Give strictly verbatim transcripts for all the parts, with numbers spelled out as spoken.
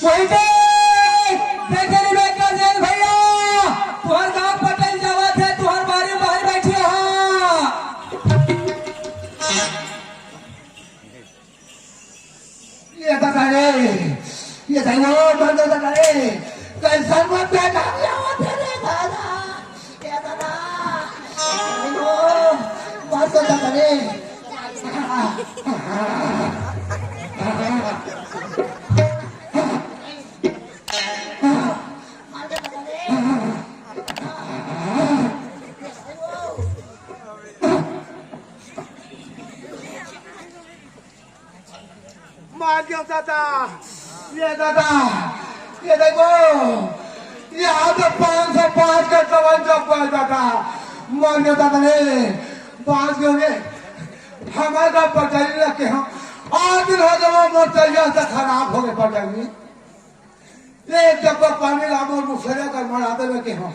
वही पे देख ले बे, कर दे भैया, तुहर गांव पटेल जावत हे, तुहर बारी बाहर बैठे हा। ये दादा रे, ये दादा, ओ, मर गया दादा रे, कैसन मत बैठा गया हो तेरे दादा, ये दादा, ओ, मर गया दादा रे। मार दियो दादा, ये दादा, ये देखो, ये आज पाँच सौ पाँच का दवाई जब पाया दादा, मार दियो दादा रे, मार दियो रे, हमारे का पटाई लगे हम, आज दिन हो जाओ मोर तैयार से खराब हो गए पटाई। एक डब्बा पानी लामो मुसरिया कर मरा देवे के हो।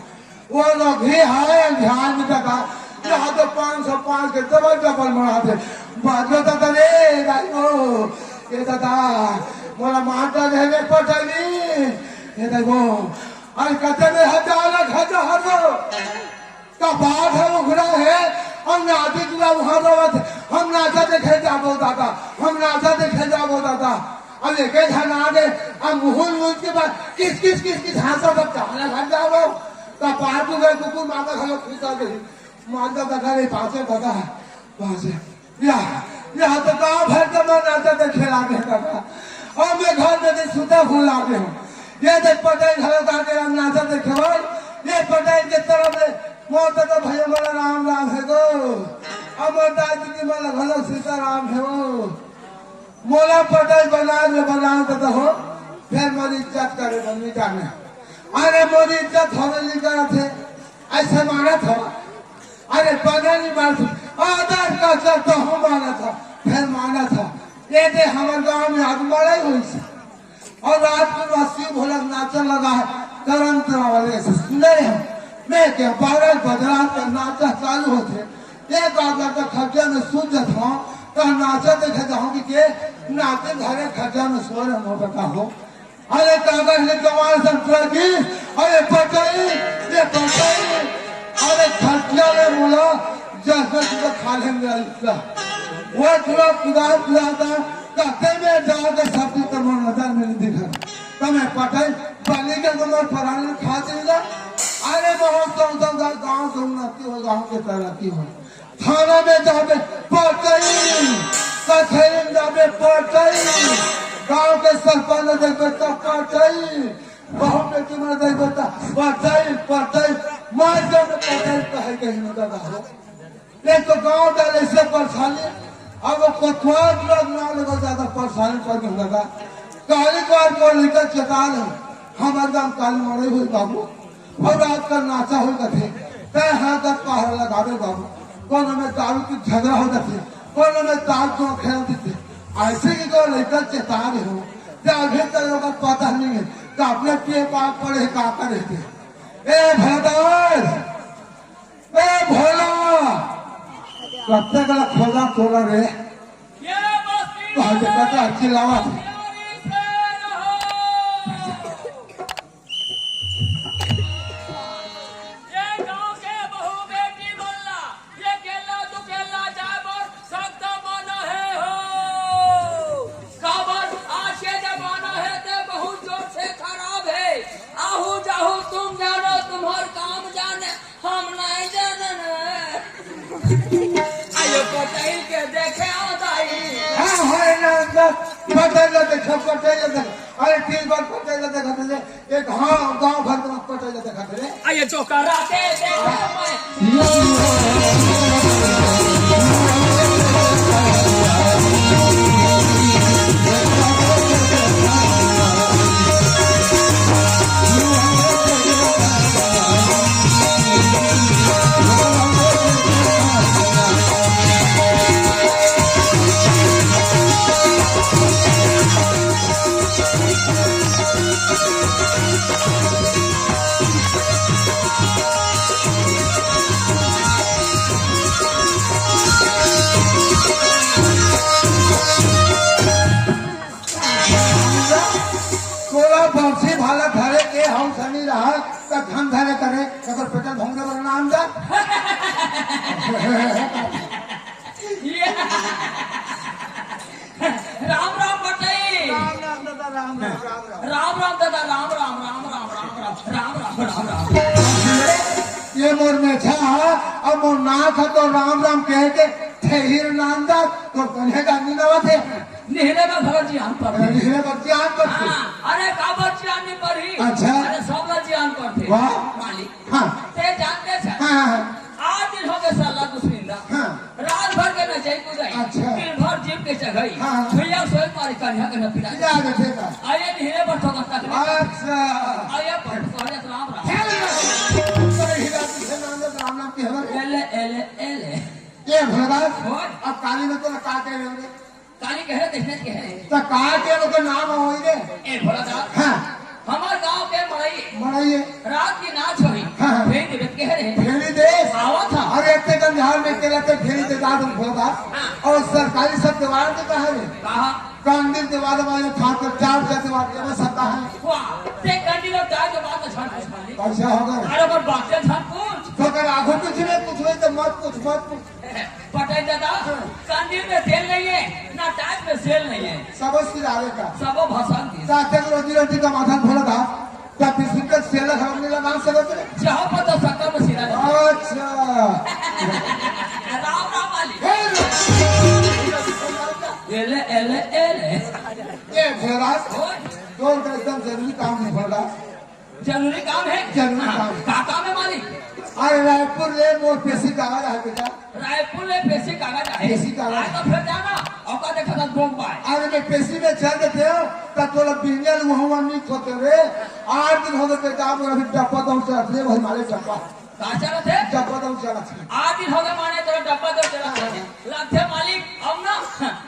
वो लोग भी हाय ध्यान में दादा। यहाँ तो पाँच सौ पाँच के डबल डबल मरा दे। बाजो दादा रे, दाई वो। ये दादा, मोला माता देवे पटली। ये दाई वो। अरे कते में हजार लाख हजार हो। कपाट ह उघरा हे, अउ नाती टूरा उहाँ रवत हे। हम नाचा देखे जाबो दादा, हम नाचा देखे जाबो दादा। अब एके झन आ गे, अब मुहुर मुहुर के बाद किस, किस, किस, किस हाँसत हे, सब चाला घर जाबो। कपाट उघरे कुकुर माता घलो खुसा देही। माता दादा रे पाछे दादा, पाछे। या, या तो गाँव भर के मन आता देखे लागे दादा। अउ मैं घर में दिन सुता भूल लागे हूँ। ये देख पटेल घलो का के हम नाचा देखे हो। ये पटेल के तरफ में मोर तो भैया मोला राम राम हे गो। अउ मोर दाई दीदी मोला घलो सीता राम हे गो। मोला पटेल बना ले बना तो हो। फिर मोर इज्जत करे बनी जाने। अरे मोर इज्जत होवे नहीं करत हे। ऐसे मानत हो। अरे पगली बात, आदर का चलता हूँ माना था, फिर माना था। ये दे हमर गांव में आग मड़ई होइस। अउ रात के बाद शिव भोला नाचन लगा है, करम तरा वाले से सुने हैं। मैं के बारह बजरा का नाचा चालू होथे। एक आधा का खटिया में सूत जात हूँ, तो नाचा देखे जाऊँ कि के नाचे धरे खटिया में सो रहे हो, बताओ। अरे कागज ले जवान सब तरह की, अरे पटाई, ये पटाई, अरे खटिया ले बोला, जैसे तुझे खा लेंगे इसका। वो पूरा कुदार कुदाता, कहते में जाके सब चीज तो मन नजर में नहीं दिखा। तो मैं पटाई, बनी के तो मैं परान खा देगा। अरे बहुत सौ सौ गाँव के उन्नति हो, गाँव के तरक्की हो। थाना में जाबे पटई, कचहरी में जाबे पटई, गांव के सरपंच देखबे त पटई, बहू बेटी मन देखबे त पटई, पटई, मार जाबे पटई, कहे कहीं न दादा हो। एक तो गांव डाले से परेशानी, अब वो कोतवाल लोग ना लगे ज्यादा परेशानी कर दे लगा। काली बार को लेकर चेतान है, हमारे गांव काली मड़ई हुई बाबू। अउ रात का नाचा हो जाथे, तय हाथ का पहरा लगावे बाबू। कोनो में दारू की झगड़ा हो जाथे, कोनो में दारू जो खेल देथे। ऐसे की तो लइका चेता रहे हो, ते अभी तक ओकर पता नहीं है, तो अपने पिए पाप पड़े है, का करे थे। ए भदार, ए भोला, कत्ते गला खोदा तोला रे। ये बस्ती कहाँ से पता चिल्लावा थे। प्यारी से रहो। ये गांव के बहू बेटी मन ला, ये केला दू केला जाए बर सख्त मना हे हो। काबर आज के जमाना हे ते बहुत जोर से खराब हे। आहू जाहू तुम जानो, तुम्हर काम जाने, हम नहीं जानन। आयो पटेल के देखे आ दाई। हाँ, हाँ, ना, ना, पटेल के देखे, पटेल के देखे। अरे, तीन बार पटेल के देखे, एक हाँ, गांव भर के पटेल के देखे रे। आयो चोकरा के देखे मैं। नहीं रहा, त धन धरे करे, अगर पेट्रोल भोंगने वाला नाम जा। ये राम राम बटई। राम राम दादा, राम राम, राम राम। राम राम दादा, राम राम, राम राम, राम राम, राम राम। ये मोर मेछा हा, अब मोर नाक हा तो राम राम कह के ठेहिर नाम दा, तो कन्हे का नहीं नवा थे। निहले में भगत जी आन पर। निहले में भगत जी आन पर। हाँ, अरे का भगत जी आन नहीं पढ़ी? अच्छा। अरे सब भगत जी आन पर थे। वाह। मालिक। हाँ। ते जानते छे? हाँ, हाँ, हाँ। आज दिन हो गए साला दुश्मिंदा। हाँ। रात भर के नचई कुदई। अच्छा। दिन भर जीप के चघई। हाँ, हाँ। भैया सोई मारी कन्या के न पिला। पिला दे, ठीक है। आइए धीरे पर ठोकर तक। अच्छा। आइए पर, पहले तो राम राम। अरे हिला पीछे नाम दे, राम नाम के हमारे। एले, एले, एले। ये भोला दास, और? अब काली में तो ना का कह रहे होंगे? काली कह रहे, देखने के है। तो का के लोग के नाम होई रे? ए भोला दास। हाँ। हमार गांव के मड़ई। मड़ई है। रात की नाच होई। हाँ, हाँ। फेरी देवत कह रहे। फेरी देस। आवत हा। अरे इतने गंधार में के रहते फेरी दे दाद भोला दास। हाँ। और सरकारी सब दीवार के कहा रे? कहा? कंदिल दीवार में ये खाकर चार का दीवार के में सब कहा है। वाह, ते कंदिल और चार के बाद में झाड़ कुछ मालिक। कैसा होगा? अरे पर बात से झाड़ कुछ। तो अगर आगू पीछे में कुछ होई तो मत कुछ, मत कुछ। पटेल दादा, हाँ। कंदिल में तेल नहीं है, ना टाट में सेल नहीं है। सबो सिरावे का। सबो भसान की। साथे के रोजी रोटी का माथा भोला दास, तब बिस्कुट का सेल हम नहीं लगा सकते। जहाँ पर तो सक्का में सिरा लेते। अच्छा। राम राम वाली। हे राम। एले, एले, एले। ये भोला दास, और? दो एकदम जरूरी काम है भोला दास। जरूरी काम है? जरूरी हाँ, काम। का काम है मालिक? अरे रायपुर ले मोर पेशी कागज आहे बेटा। रायपुर ले पेशी कागज आहे? पेशी कागज। आज तो फिर जाना, औका देखा था बोम पाए। अरे मैं पेशी में चल देते हो, तब तोला बिंजल वहाँ नहीं खोते रे। आठ दिन हो गए बेटा, मोर अभी डब्बा दौड़ चढ़त रे, वही मारे डब्बा। का चलत हे? डब्बा दौड़ चलत हे। आठ दिन हो गए माने तोर डब्बा दौड़ चलत हे। लगथे मालिक, अब ना,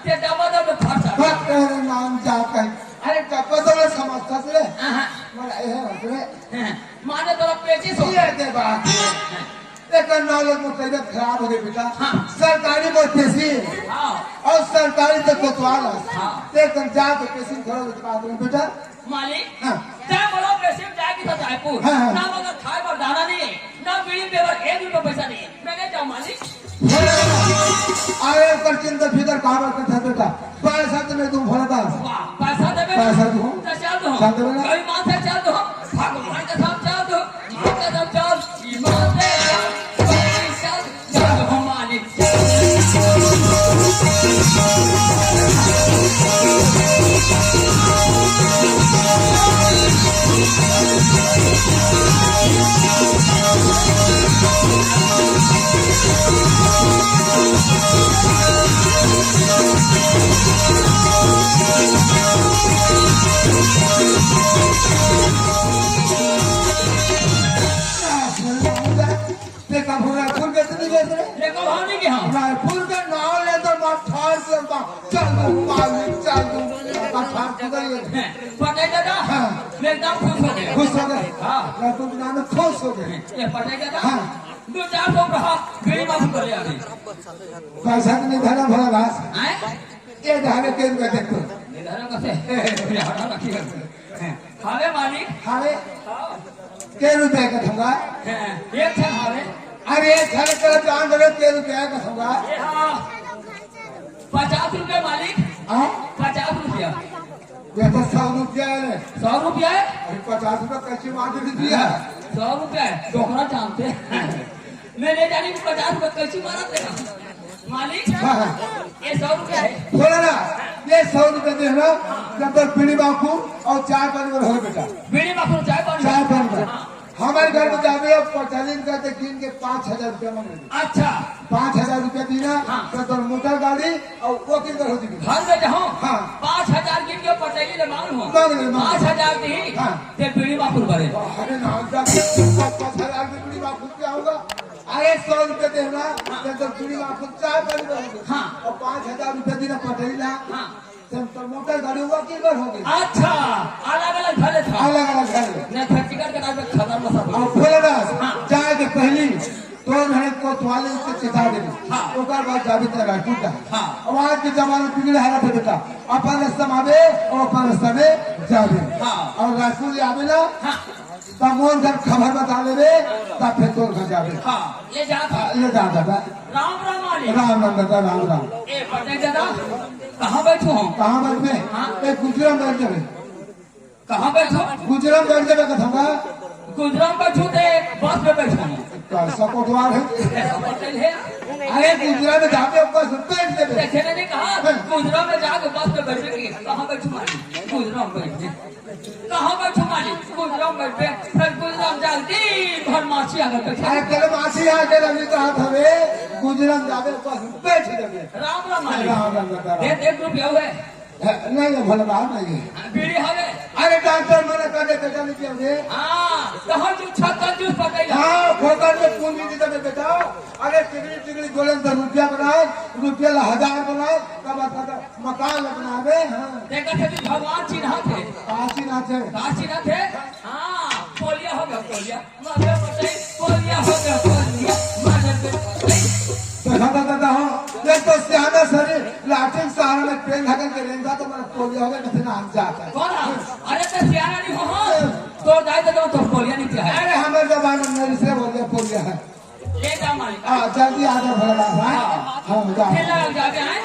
ते डब्बा दौड़ में फंस जा। बस तेरे नाम जात है। अरे डब्बा दौड़ समझता रे। हाँ, हाँ। मोला एहे होत रे। हाँ, माने तोर पेचिस हो। ये दे बात। एक नौ लोग में तबीयत खराब हो गई बेटा। हाँ। सरकारी में पेशी। हाँ। और सरकारी तो कोतवाल है। हाँ। ते कर जा तो पेशी खड़ा हो गया बेटा। मालिक, हाँ। तैं मोला पेशी में जाए के था रायपुर। हाँ, हाँ। ना मगर खाए बर दाना नहीं है, ना बीड़ी पीए बर एक रुपया पैसा नहीं है। मैं नहीं जाऊँ मालिक। अरे, ओकर चिंता फिकर काबर करत हस बेटा? पैसा तो मैं दूँ भोला दास। वाह, पैसा देबे? पैसा दूँ। तो चल दो। चल देबे ना? कोई माँ से चल दो। भगवान के साथ चल दो। माँ के साथ चल। ईमान से चल। ते का भोला फूल बेचने गए थे? देखो, हम नहीं गए हम। रायपुर का नाम ले तो मत ठार से बा-, चल दो, मालिक, चल दो। बस ठार से गए। पटेल दादा, हाँ। मैं एकदम खुश हो गया। खुश हो गए? हाँ। रायपुर के नाम में खुश हो गए। ये पटेल दादा, हाँ। दो चार सौ रहा, बीड़ी माफी कर लिया अभी। पैसा तो नहीं भरा, भरा घास। हैं? ये धारे के रुपया देखो। ये धारे कैसे? ये हटा रखी है। हैं। हावे मालिक? हावे? हाँ। के रुपया का थंगा? हैं, एक छन हावे। अरे, एक छन का जान दे, के रुपया का थंगा? ये हाँ। पचास रुपया मालिक। हाँ? पचास रुपया। ये तो सौ रुपया है। सौ रुपया है? अरे, पचास रुपया कैसे मार दे दिया? सौ रुपया है, डोकरा जानते हैं। मैं नहीं जानी कि पचास रुपया कैसे मारा तेरा। मालिक, हाँ, हाँ। ये सौ रुपया है। बोला ना, ये सौ रुपया दे ना, जब तक बीड़ी बाकू और चाय पानी में रहो बेटा। बीड़ी बाकू, चाय पानी। चाय पानी में। हाँ। हमारे घर में जाबे, पटेली का तो गिन के पाँच हजार रुपया मांगे। अच्छा। पाँच हजार रुपया दीना, हाँ। तो तोर मोटर गाड़ी और वकील कर हो जी। घर में जाओ। हाँ। पाँच हजार गिन के पटेली ले मांग लो। मांग ले, मांग ले। पाँच हजार दी, हाँ। ते बीड़ी बाकू बरे। अरे ना, जब पाँच, पाँच हजार की बीड़ी बाकू क्या होगा? अरे, सौ रुपया देना, हाँ। तो बीड़ी बाकू चाय पानी में रहो। हाँ। और पाँच हजार रुपया दीना पटेली ला। हाँ। तो मोटर गाड़ी हुआ कि घर हो गई? अच्छा, अलग-अलग घर था। अलग-अलग घर। नहीं, घर टिकट कटा के खबर में सब। और भोला दास, हाँ। जाए के पहली तो घरे कोतवाली के चेता देबे। हाँ। ओकर बाद जाबे त राजपूत डहर। हाँ। अब आज के जमाना बिगड़े हालत हे बेटा, अपन रास्ता में आबे अउ अपन रास्ता में जाबे। हाँ। अउ राजपूत ले आबे ना, हाँ। त मोर घर खबर बता लेबे, त फेर तोर घर जाबे। हाँ, ले जा। हाँ, ले जा दादा। राम राम आले। राम राम दादा, राम राम। ए, पटेल दादा, कहाँ बैठो हम? कहाँ बैठबे? हाँ। ए, गुजरा में बैठ जाबे। कहाँ बैठो? गुजरा में बैठ जाबे कथंगा। गुजरा में बैठो ते बस में बैठो। कैसा कोटवार है? ऐसा पटेल है? अरे गुजरा में जाके बस में बैठ जाबे। देखे मैंने कहा, हाँ। गुजरा में जाके बस में बैठेंगे। कहाँ बैठो मालिक? गुजरा में बैठे। कहाँ बैठो मालिक? गुजरा में बैठे। फिर गुजरा में जाके दिन भर मासी आगे बैठे। अरे तेरे मासी आगे लगी कहा था रे, गुजरा में जाके बस में बैठ जाबे। राम राम मालिक। राम राम दादा, राम। दे, दे, एक रुपया हुए। है, नहीं है, भोले बाबा, नहीं है। बीड़ी हवे? अरे, डॉक्टर मना कर दे, बेटा, नहीं पियोगे। हाँ, तो हम जो छत्ता जूस पकड़ ला। हाँ, फोकट में खून भी दे दे, बेटा। अरे, टिकड़ी, टिकड़ी गोले में रुपया बनाए, रुपया ला हजार बनाए, तब आता था, मकान ला बनावे, हाँ। देखा थे कि भगवान चिन्हा थे। का चिन्हा थे? का चिन्हा थे? हाँ, पोलिया हो गया, पोलिया। मदर पटेल, पोलिया हो गया, पोलिया, मदर पटेल। देखा था दादा, हाँ, ये तो सियाना शरीर, लाठी के सहारा में पेन धकल के रेंगा तो मेरा पोलिया हो गया, कितना हम जाता है। कौन है? अरे तो सियाना नहीं हो, हाँ। तो दाई तो, तो पोलिया नहीं है। अरे हमारे जमाने में इसलिए बोल दिया पोलिया है। ले जा मालिक। हाँ, जल्दी आ जाओ भोला बाबा, हाँ। हाँ, हाँ, जा। खेलने लग जाते हैं।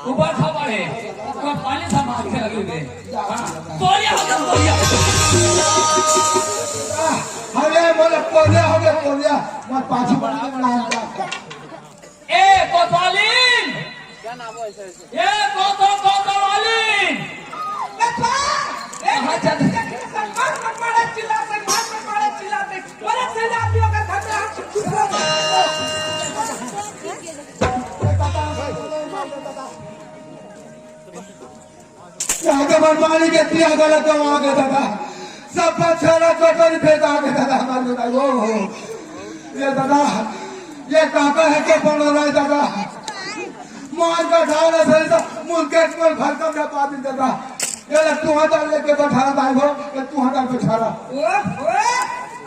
ऊपर खबर है, ऊपर पानी संभाल के लगे हुए। हाँ, तोड़िया हो गया, तोड़िया। आ, अरे बोले, तोड़िया हो गया, तोड़िया। मैं पाछू बना के नाम जाता। ए, कोतवालीन! ए, कोतो, कोतवालीन! देखो, ए, कहाँ चल रहे? संगवार मत मारे, चिल्ला, संगवार मत मारे, चिल्ला दे। बोले, चले आदमी अगर घर में हम चुप रहो। आगे बरपानी के तिया गलत गवा के दादा, सब पछाड़ा कटोरी फेंका के दादा, हमारे दादा, ओ हो। ये दादा, ये काका है के पड़ो रहे दादा, मार का ढाला सही सा, मुंह के कोल भर कम ना पाबी दादा। ये ले तू हजार लेके बैठा रहा भाई हो, ये तू हजार बैठा रहा। ओहो,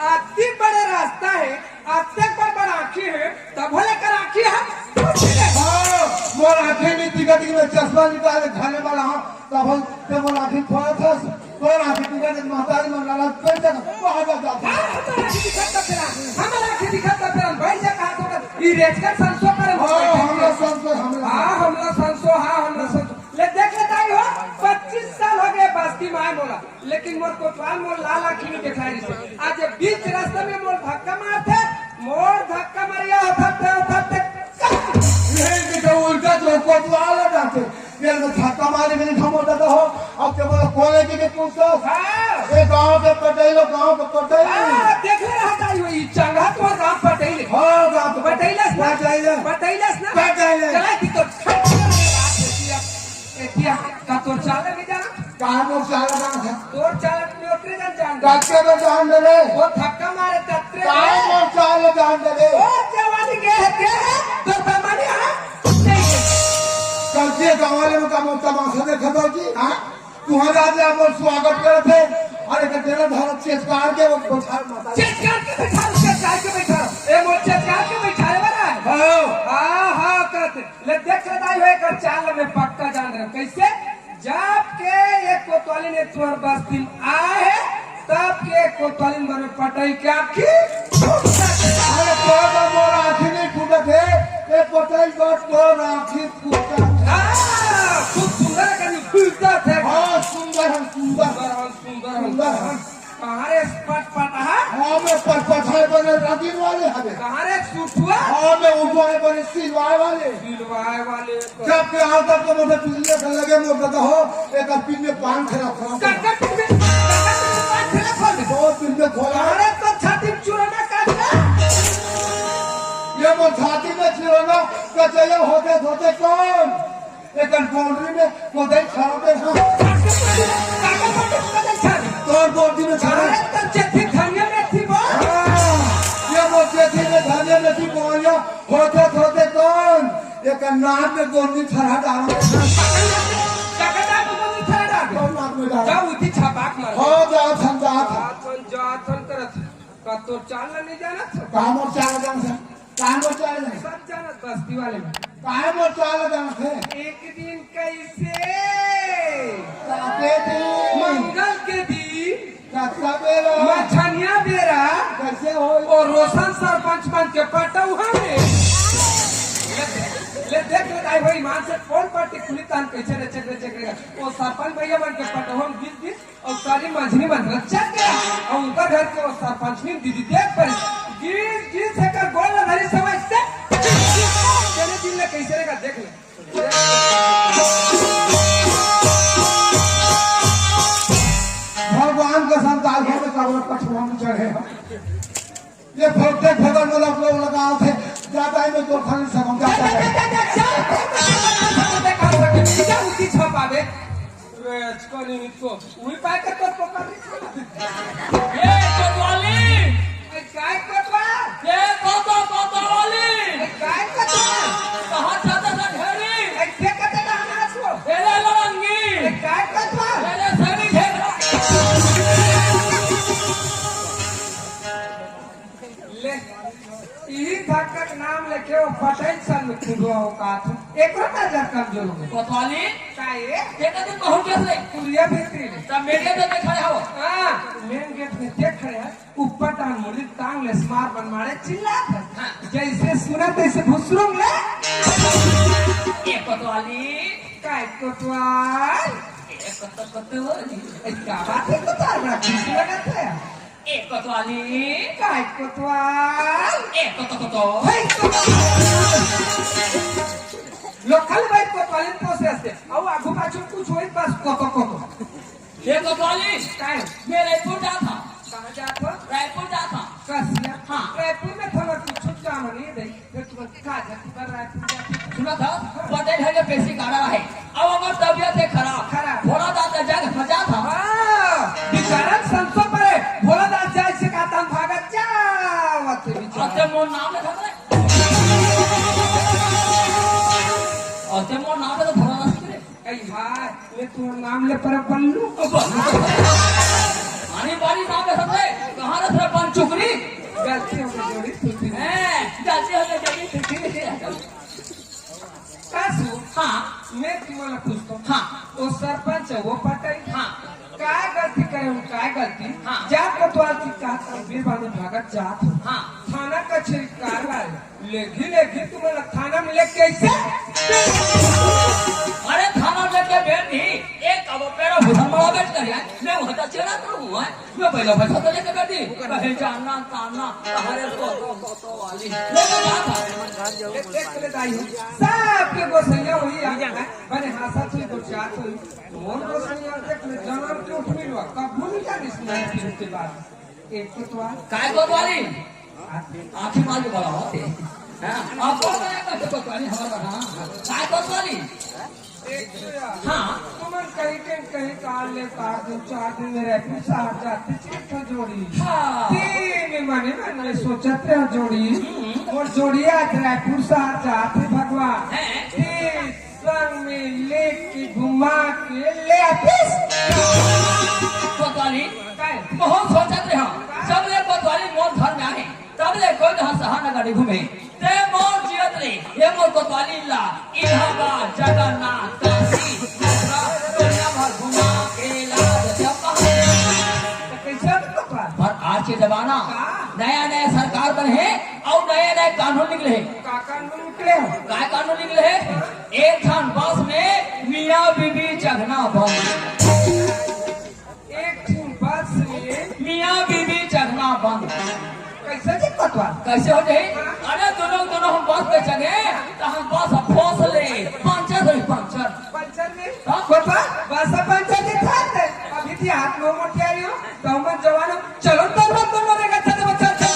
अति बड़े रास्ता है, अतेक बड़ बड़ आँखी हे, तभो ले कर आँखी हम पूछ ले। हाँ, मोर आँखी में टिका टिकी में चश्मा निकाले खाने वाला हाँ, तभो ते मोर आँखी थोड़ा था, तोर आँखी टिका टिकी महतारी मन लाला पेट तक बाहर जा जाता। हाँ, हमर आँखी दिखत त तेरा, हमर आँखी दिखत त तेरा, भाई से कहा तो कर, ई रेचकर संसो करे हाँ, हमला संसो, हमला। हाँ, हमला संसो, हाँ, हमला संसो। ले देख ले ताई हो, पच्चीस साल हो गए बस्ती में आए मोला। लेकिन मोर कोतवाल मोर लाल आँखी में दिखाई देथे। आज ये बीच रास्ता में मोर धक्का मारथे, मोर धक्का मारिया उठते, उठते। नहीं, कि तो उल्टा तो कोतवाल आ जाते। ये तो धक्का मारे में नहीं थमो दादा हो। अब जब बोला कोले की के पूछता। हाँ। ये गांव के पटेल, गांव के पटेल। हाँ, देख ले रहा था, ये चंगा तो गांव पटेल। हाँ, गांव के पटेल। पटेलस ना? पटेल। पटेलस ना? पटेल। चला कि तो एतिया, का तोर चाल में जाना? का मोर चाल जान है? तोर चाल में ओतरे जान जान। काके में जान दे रे? वो धक्का मारे ततरे का में। मोर चाल जान दे रे? तोर जवानी के है, के है? तोर बेमानी है? नहीं है। कल के गाँव वाले में का मोर तमाशा देखा था जी? हाँ? तुम्हारा आज आप मोर स्वागत करते हैं। अरे के तेरा धारा चेतकार के वो बैठा माता। चेतकार के बैठा, चेतकार के बैठा। ए मोर चेतकार के बैठा रे वाला। हाँ। हाँ, हाँ, करते। ले देख ले दाई हो, एकर चाल में पक्का जान रहे। कैसे? जब के एक कोतवालिन तुहर बस्ती में आए हे, तब के एक कोतवालिन बने पटई के आखी फूट जाथे। अरे तोर तो मोर आँखी नहीं फूटत हे, ए पटई को तोर आँखी फूटत हे। हाँ, खूब सुंदर कनी फूटत हे। हाँ, सुंदर हम सुंदर। सुंदर हम, सुंदर हम। सुंदर हम। कहाँ रे पटपटहा? हाँ, मैं पटपटहा बने रागिन वाले हवे। कहाँ रे सुटुआ? हाँ, मैं उठवाए बने सिलवाए वाले। सिलवाए वाले। जब के आओ तब के मुझे पिल्ले से लगे मोर दादा हो, एक पिन में पान खराब खराब। काका पिन में, काका पिन में पान खराब हो गया। दो पिन में खोला। अरे तो छाती में चूरना काट ले। ये वो छाती में चूरना, कचैया होते होते कौन? एकर बाउंड्री में कोदई छाड़ दे, हाँ। तोर बाउंड्री में छाड़। अरे, तो चेथी धनिया में थी बोल। हाँ, ये वो चेथी में धनिया में थी बोल, या होते, होते कौन? एकर नाक में गोंदी छड़ा डाल। काका नाक में गोंदी छड़ा डाल। कौन नाक में डाल? जा उठी छपाक मार। हो, जा, हम जात हन। जात हन, जात हन करत। का तोर चाल ला नहीं जानत हो? का मोर चाल जानत हो? काहे मोर चाल हे? सब जानत बस्ती वाले मन। काहे मोर चाल जानत हे? एक दिन कइसे? काके दिन? मंगल के दिन। कतका बेरा? मझनिया बेरा। कइसे होय? ओ रोशन सरपंच मन के पटौहा में। ले, ले देख ले दाई भाई, मान से कौन पार्टी खुली तान कइसे रे चेक रे चेक रे। ओ सरपंच भैया मन के पटौहा में गिस गिस अउ सारी मंझनी मन रचक गया। अउ उनकर घर के ओ सरपंचनी दीदी देख परी। गिस गिस एकर गोड़ ल धरी समय से। तेने दिन ले कइसे रेगा देख ले। भगवान कसम, काल भर में कबूतर पछुआ में चढ़े हम। ये फोकट फोकट में लोग, लोग लगावत हे, जाता है मैं तो खाली सकम, जाता है। जा उठी छपावे। रे, इसको नहीं, इसको। उही पाय के तो पकड़ ली। ए, कोतवाली! ए, काय कोतवाल? ए, कोतो, कोतवाली! ए, काय कोतवाल? कहाँ जाता था ढेरी? ए, के कहते था हमारा सो? ए, ले लड़ंगी! ए, काय कोतवाल? ए, ले सभी ढेर। ले, इही धक्कक नाम लेके वो पटैन सन में खुदवा औकात। एकरो नजर कमजोर हो गई। कोतवाली? का ये? देखा तू पहुंच गया रे। कुरिया भीतरी ले। तब मेरे तो देख खड़े हो। हाँ, मेन गेट में देख खड़े हैं। ऊपर डांग मुड़ी टांग ले स्मार बन मारे चिल्लात है। हाँ। जैसे सुना तैसे भुसरुंग ले। ए कोतवाली। काय कोतवाल? ए कोतो कोतवाली। ए, का बात है कोतवाल? बड़ा खुश लगत है। ए कोतवाली। काय कोतवाल? ए कोतो कोतो। हे कोतवाल। लोकल भाई कोतवाली पोसे हंसते। अउ आगू पाछू कुछ होई बस कोतो कोतो। ए कोतवाली। काय? मैं रायपुर जात हंव। कहाँ जात हो? रायपुर जात हंव। कसिया? हाँ। रायपुर में थोड़ा कुछ काम नहीं दे। फिर तुमन का जाती पर रायपुर जाती? सुना था, बड़े ढंग के पेशी गाड़ा है। अब हमार तबियत है खराब। खराब। भोला दास के जग सजा था। हाँ, बिचारन संसो परे, भोला दास जाए से कहता हम भागत जावत है बिचारा। अते मोर नाम है खतरे। अते मोर नाम है तो भोला दास करे। कही हाय, मैं तुम्हारा नाम ले पर बल्लू। अरे बारी नाम है खतरे, कहाँ रह रहे बन चुकरी? गलती हो गई, जोड़ी टूटी। हैं, गलती हो गई, जोड़ी टूटी। का सु? हाँ। मैं तुम्हारा पूछता हूँ। हाँ। वो सरपंच है, वो पटाई। हाँ। काय गलती करे हूँ, काय गलती? हाँ। जा कोतवाल की कहा था, बीरबानी भागत जात हो। हाँ। थाना कचहरी कार्रवाई। लेगी, लेगी, तुम्हारा थाना में ले कैसे? अरे थाना में लेके बैठ नहीं, एक अब मेरा भूषण बड़ा बैठ कर यार, मैं वहाँ का चेहरा करूँ, हैं? मैं पहला पैसा तो लेके बैठी, कहीं जानना, तानना, अरे तो, तो, तो, तो वाली। लेके जा था। एक, एक ले दाई हो। सबके गोसैया हुई, आ, बने हाँ, सब चीज को चाहत हुई। मोर गोसैया देख ले, जन्म के उठबी लो, कब भूल जानिस मैं फिर के बाद। एक कोतवाल। काय कोतवाली? आँखी मार के बोला होते। हाँ, अब तो मैं कैसे कोतवाली हमारा, हाँ। काय कोतवाली? एक तो यार, हाँ। तुमन कहीं के कहीं काल ले काट दो, चार दिन में रायपुर शहर जाती चीज तो जोड़ी। हाँ। तीन महीने में नहीं सोचत रहे जोड़ी। हम्म। और जोड़ी आज रायपुर शहर जाती भगवान। हैं? तीन संग में लेके घुमा के ले आतीस। कोतवाली, काय? बहुत सोचत रहे हम। सब ले कोतवाली मोर घर में आए। तब ले कोई कहाँ शहर न गाड़ी घूमे। ते मोर जियत रे, ये मोर कोतवाली ला, इलाहाबाद, जगन्नाथ, काशी, मथुरा, दुनिया भर घुमा के ला दे। तो कैसे भी कोतवाल? पर आज के जमाना, हाँ। नया नया सरकार बने हैं और नया नया कानून निकले हैं। का कानून निकले हैं? का कानून निकले हैं? एक ठन बस में मियाँ बीबी चघना बंद। एक ठन बस में मियाँ बीबी चघना बंद। कैसे जी कोतवाल? कैसे हो जाई? अरे दोनों, दोनों हम बस में चढ़े, तो हम बस फोस ले, पंचर होई, पंचर। पंचर में? हाँ? कोतवाल, बस पंचर जी था ते। अभी थी हाथ में मोटे आई हो, तो हम जवान हो। चलो, तो मत दोनों रे, चल, चल, चल, चल।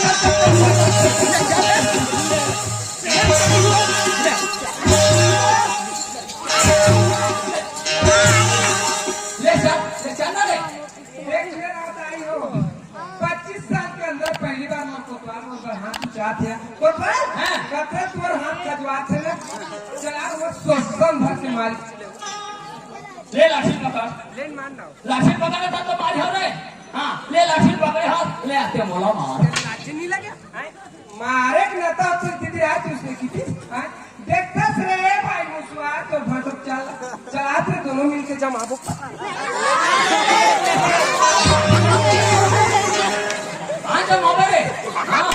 ले चल, ले चल ना रे। एक बेर आप आई हो, पच्चीस साल के अंदर पहली बार मैं कोतवाल, मोर हाथ उचात है। कोतवाल? हाँ। कतरे तोर हाथ खजवात है ना? चला वो सोसन भर के मारी। ले लाठी पकड़। ले मान लो। लाठी पकड़ के तो मारी हो रे। हाँ, ले लाठी पकड़े हाथ, ले आते मोला मार। लाठी नहीं लगे? हैं? मारे के नता होथे दीदी, रात उसने की थी। हाँ? देखथस रे भाई मुसवा, तो भाटो चल, चलात रे दोनों मिलके जमाबो। हाँ, जमाबे रे। हाँ।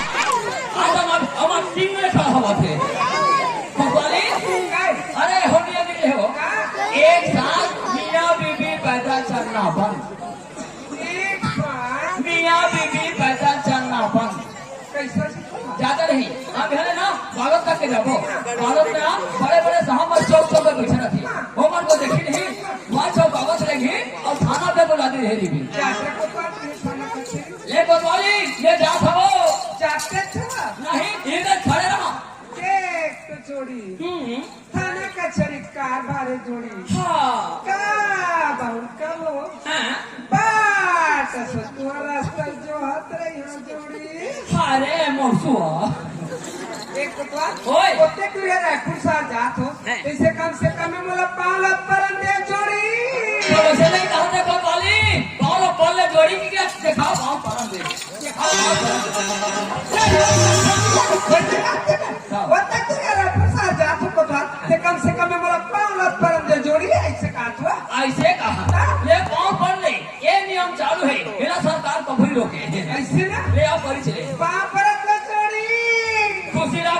हाँ, जमाबे। अब आप टीम में खड़ा हुआ थे। भगवानी? काय? अरे, होलिया निकले हो। का? एक साथ मियाँ बीबी पैदल चलना बंद। एक बार मियाँ बीबी पैदल चलना बंद। कैसे? ज्यादा नहीं, अब है ना, बालक तक के जाबो। बालक में आप बड़े-बड़े साहब मन चौक-चौक में बैठे रहते हैं। वो मन को देखी नहीं, वहाँ चौक बाबा चलेगी और थाना पे बुला दी रहेगी। जाते को बात नहीं, थाना कचहरी। ले कोतवाली, ये जात हवो। जाते थे। नहीं, इधर खड़े रहो। देख तो जोड़ी। हम्म। थाना कचहरी कार भारे जोड़ी। हाँ। का बाबू, का हो? हाँ। बाट से तुहर रास्ता जो हत रही हो जोड़ी। अरे मोसुआ। एक तो बात, ओए। ओते तू ये रायपुर से जात हो, हैं। तो इसे कम से कम में मोला पाँव ला परन दे जोड़ी। तो वैसे नहीं कहा था कोतवाली, पाँव ला परन दे जोड़ी की क्या? दिखाओ पाँव परन दे। दिखाओ पाँव परन दे। ओते तू ये रायपुर से जात हो कोतवाल, ते कम से कम में मोला पाँव ला परन दे जोड़ी, ऐसे कहा था। ऐसे कहा। हाँ। ले पाँव पर ले, ये नियम चालू है, मेरा सरकार कभी रोके। ऐसे ना? ले आओ परिचय। पाँव परत ला जोड़ी। खुशी रहो।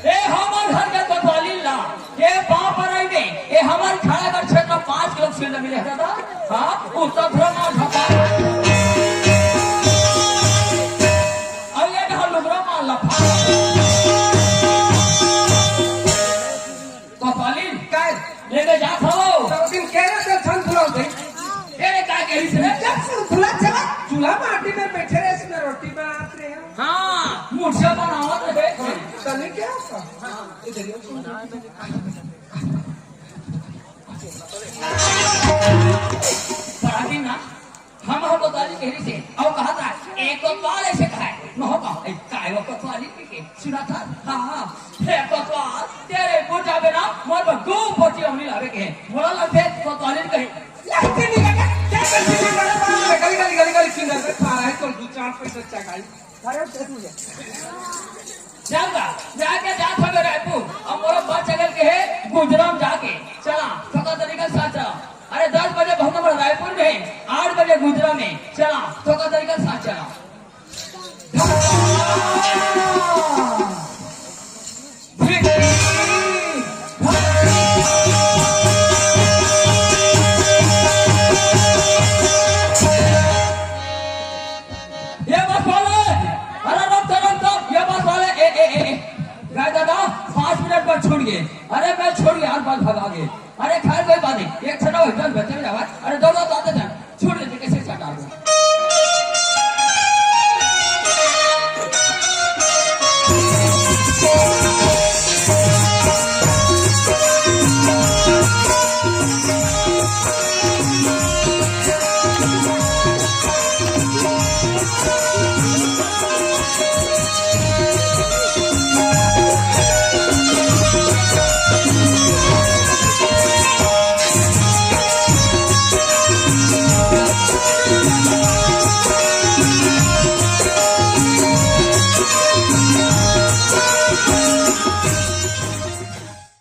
ए, हमर घर के कोतवाली ला, ये पाँव पर आई नहीं, ये हमर खड़ा कर क्षेत्र पाँच किलो फील्ड मिले है दादा। हाँ, उत्तर ध्रुव मा झपा। और ये कहा लुगरा मा लफा। कोतवाली, काय? लेके जात हवो। सब दिन कह रहे थे, छन फुलाओ थे। तेरे का कही से? जब से फुला चला, चूल्हा माटी में बैठे रहे, इसमें रोटी बनाते हैं। हाँ, मुठिया बनावत रहे। तने क्या होता? हाँ, इधर ही। पढ़ा दिन ना, हम हो कोतवाली कह रही से, और कहा था, एक कोतवाल ऐसे कहा है, न हो कहा, "ए, काय वो कोतवाली के, के, सुना था?" हाँ, हाँ, "हे कोतवाल, तेरे को जाबे ना, मोर पर दो पोटी अमली लावे के है।" मोला लगते कोतवाली कही, "लगते नहीं लगे, क्या करते नहीं लगे, गली, गली, गली, गली, किंडर पे खा रहा है, तो दो चार पैसे चकाई।" अरे, दे दीजिए। जाऊंगा, जाके जात हवे रायपुर, अब मोर बस चल के है गुजराम जाके, चला, सदा तरीका साथ चला। अरे, दस बजे बहुत बड़ा रायपुर में है, आठ बजे गुजराम में, चला, सदा तरीका साथ चला। ये बस वाले, अरे रुक तो, रुक तो, ये बस वाले, ए, ए, ए, ए, गाय दादा, पाँच मिनट पर छूट गए। अरे मैं छोड़ गया, हर बात भगा गए।